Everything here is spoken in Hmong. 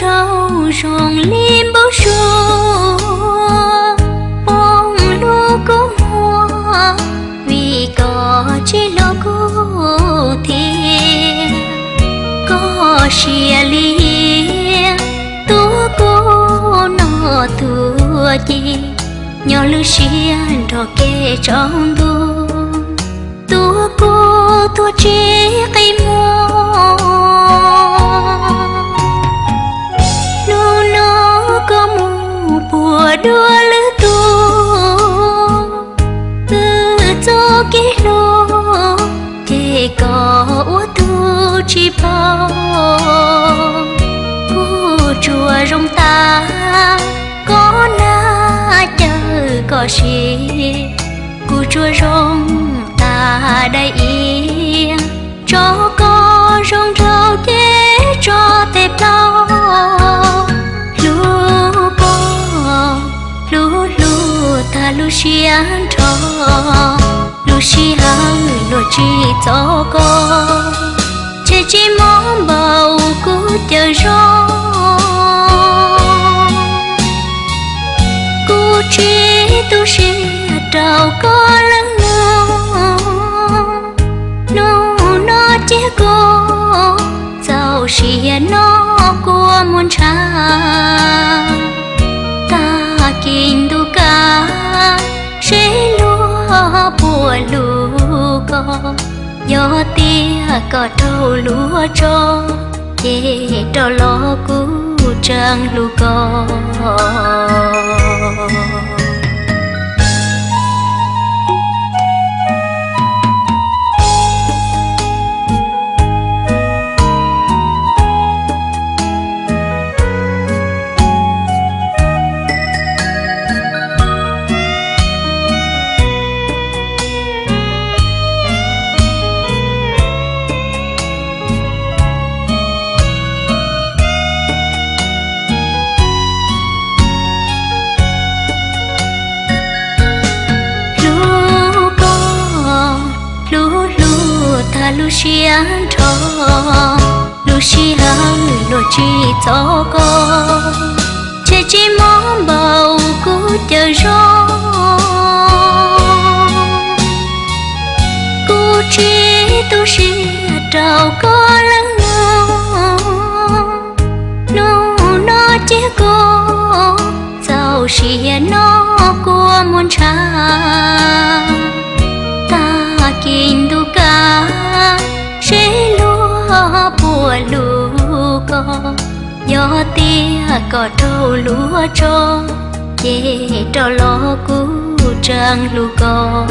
Raug zoo li npau suav, poob lub kua muag, vim koj tsis hlub kuv thiab. Koj siab lim hiam, tuav kuv noj tuav ci, nyob lub sij hawm nrog kev tsaus ntuj, tuav kuv tuag tsis qi muag. Hnub no koj mus puag dua lwm tus, wb txoj kev hlub ces koj ua tus tsis paub. Kuv tsuas zoo tas koj na, caw koj siab, kuv tsuas zoo tas daim iav, tso koj zoo nraug ces tso tes plaub. Hlub koj, hlub hlub tag lub siab nrho, lub sij hawm luag tsis txo koj, ces tsis mob npaum kuv caw zoo. Kuv tsis tu siab rau koj lawm no, hnub no cia kuv txaus siab noj kua muag ntshav. Tag kis ntuj kav, seb luag puas hlub koj, yog tias koj raug luag tso, ces rov los kuv tseem hlub koj. Hlub koj, hlub hlub tag lub siab nrho, lub sij hawm luag tsis txo koj, ces tsis mob npaum kuv caw zoo. Kuv tsis tu siab rau koj lawm no, hnub no cia kuv txaus siab noj kua muag ntshav. Tag kis ntuj kav, seb luag puas hlub koj, yog tias koj raug luag tso, ces rov los kuv tseem hlub koj.